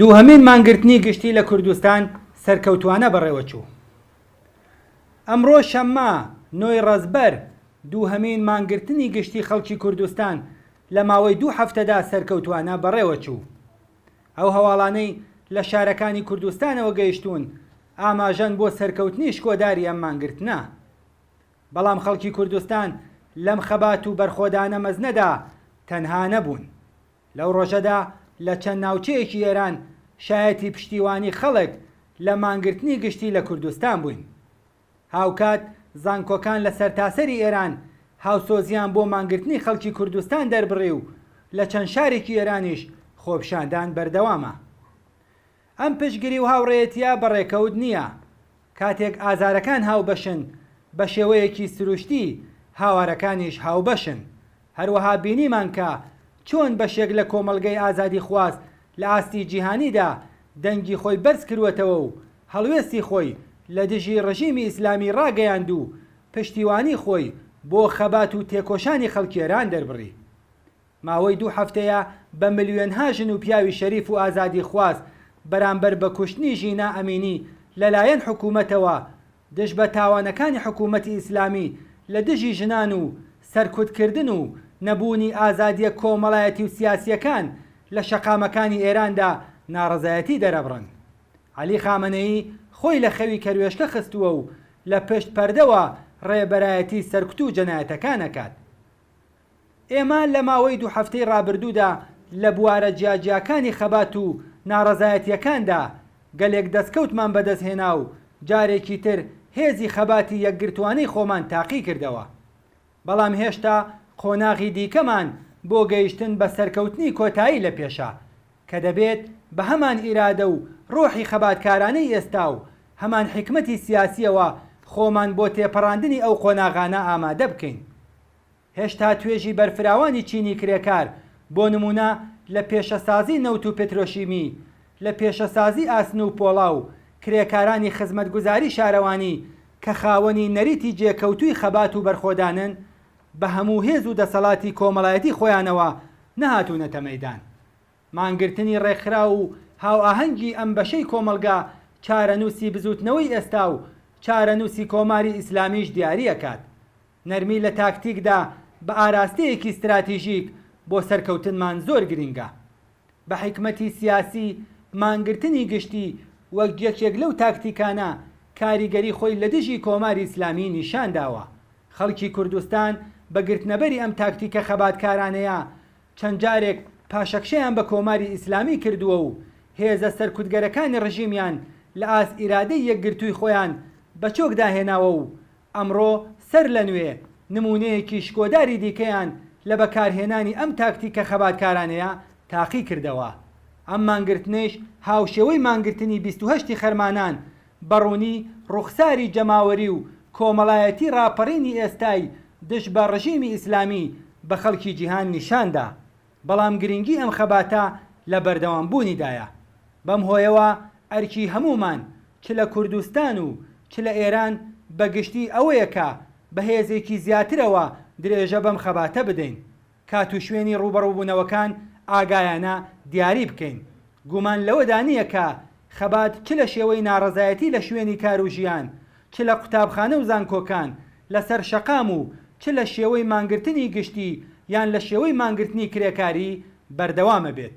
دووهەمین مانگرتنی گشتی لە کوردستان سەرکەوتووانە بەڕێوەچوو. ئەمڕۆ شەممە نۆی ڕەزبەر، دووهەمین مانگرتنی گشتی خەڵکی کوردستان لە ماوەی دوو هەفتەدا سەرکەوتووانە بەڕێوەچوو. ئەو هەواڵانەی لە شارەکانی کوردستانەوە گەیشتوون ئاماژەن بۆ سەرکەوتنی شکۆداری ئەم مانگرتنە. بەڵام خەڵکی کوردستان لەم خەبات و بەرخۆدانە مەزنەدا تەنها نەبوون. لەو ڕۆژەدا لە چەند ناوچەیەکی ئێران شایەتی پشتیوانی خەڵک لە مانگرتنی گشتی لە کوردستان بووین. هاوکات زانکۆکان لە سەرتاسەری ئێران هاوسۆزییان بۆ مانگرتنی خەڵکی کوردستان دەربڕی و لە چەند شارێکی ئێرانیش خۆپیشاندان بەردەوامە. ئەم پشتگری و هاوڕێیەتییە بە ڕێکەوت نییە. کاتێک ئازارەکان هاوبەشن، بە شێوەیەکی سروشتی هاوارەکانیش هاوبەشن. هەروەها بینیمان کە چۆن بەشێک لە کۆمەڵگەی ئازادیخواز لە ئاستی جیهانیدا دەنگی خۆی بەرز کروەتەوە و هەڵوێستی خۆی لە دژی ڕژیمی ئیسلامی ڕاگەیاند و پشتیوانی خۆی بۆ خەبات و تێکۆشانی خەڵکی ئێران دەربڕی. ماوەی دوو هەفتەیە بە ملیۆنها ژن و پیاوی شەریف و ئازادیخواز بەرامبەر بە کوشتنی ژینا ئەمینی لەلایەن حکوومەتەوە دژ بە تاوانەکانی حکوومەتی ئیسلامی لە دژی ژنان و سەرکوتکردن و نەبوونی ئازادییە کۆمەڵایەتی و سیاسییەکان لە شەقامەکانی ئێراندا ناڕەزایەتی دەرەبڕن. عەلی خامەنەیی خۆی لە خەوی کەروێشکە خستووە و لە پشت پەردەوە ڕێبەرایەتی سەرکوت و جەنایەتەکان ئەکات. ئێمە لە ماوەی دوو هەفتەی ڕابردوودا لە بوارە جیاجیاکانی خەبات و ناڕەزایەتییەکاندا گەلێک دەستکەوتمان بەدەست هێنا و جارێکی تر هێزی خەباتی یەکگرتووانەی خۆمان تاقی کردەوە. بەڵام هێشتا قۆناغی دیکەمان بۆ گەیشتن بە سەرکەوتنی کۆتایی لە پێشە کە دەبێت بە هەمان ئیرادە و ڕۆحی خەباتکارانەی ئێستا و هەمان حیکمەتی سیاسییەوە خۆمان بۆ تێپەڕاندنی ئەو قۆناغانە ئامادە بکەین. هێشتا توێژی بەرفراوانی چینی کرێکار، بۆ نموونە لە پێشەسازی نەوت و پترۆشیمی، لە پێشەسازی ئاسن و پۆڵا و کرێکارانی خزمەتگوزاری شارەوانی کە خاوەنی نەریتی جێکەوتووی خەبات و بەرخۆدانن، بە هەموو هێز و دەسەڵاتی کۆمەڵایەتی خۆیانەوە نەهاتوونەتە مەیدان. مانگرتنی ڕێکخراو و هاوئاهەنگی ئەم بەشەی کۆمەڵگا چارەنووسی بزووتنەوەی ئێستا و چارەنووسی کۆماری ئیسلامیش دیاری ئەکات. نەرمی لە تاکتیکدا بە ئاراستەیەکی ستراتیژیک بۆ سەرکەوتنمان زۆر گرینگە. بە حیکمەتی سیاسی مانگرتنی گشتی وەک یەکێک لەو تاکتیکانە کاریگەری خۆی لە دژی کۆماری ئیسلامی نیشان داوە. خەڵکی کوردستان بە گرتنەبەری ئەم تاکتیکە خەباتکارانەیە چەند جارێک پاشەکشەیان بە کۆماری ئیسلامی کردووە و هێزە سەرکوتگەرەکانی ڕژیمیان لە ئاست ئیرادەی یەکگرتووی خۆیان بە چۆکدا هێناوە و ئەمڕۆ سەرلەنوێ نموونەیەکی شکۆداری دیکەیان لە بەکارهێنانی ئەم تاکتیکە خەباتکارانەیە تاقی کردەوە. ئەم مانگرتنەیش هاوشێوەی مانگرتنی 28 ی خەرمانان بە ڕوونی ڕوخساری جەماوەری و کۆمەڵایەتی ڕاپەڕینی ئێستای دژ بە ڕژیمی ئیسلامی بە خەڵکی جیهان نیشان دا. بەڵام گرنگی ئەم خەباتە لە بەردەوام بوونیدایە. بەم هۆیەوە ئەرکی هەموومان چ لە کوردستان و چ لە ئێران بە گشتی ئەوەیە کە بە هێزێکی زیاترەوە درێژە بەم خەباتە بدەین. کات و شوێنی ڕووبەڕووبوونەوەکان ئاگایانە دیاری بکەین. گومان لەوەدا نییە کە خەبات چ لە شێوەی ناڕەزایەتی لە شوێنی کار و ژیان، چ لە قوتابخانە و زانکۆکان، لەسەر شەقام و چ لە شێوەی مانگرتنی گشتی یان لە شێوەی مانگرتنی کرێکاری بەردەوامەبێت.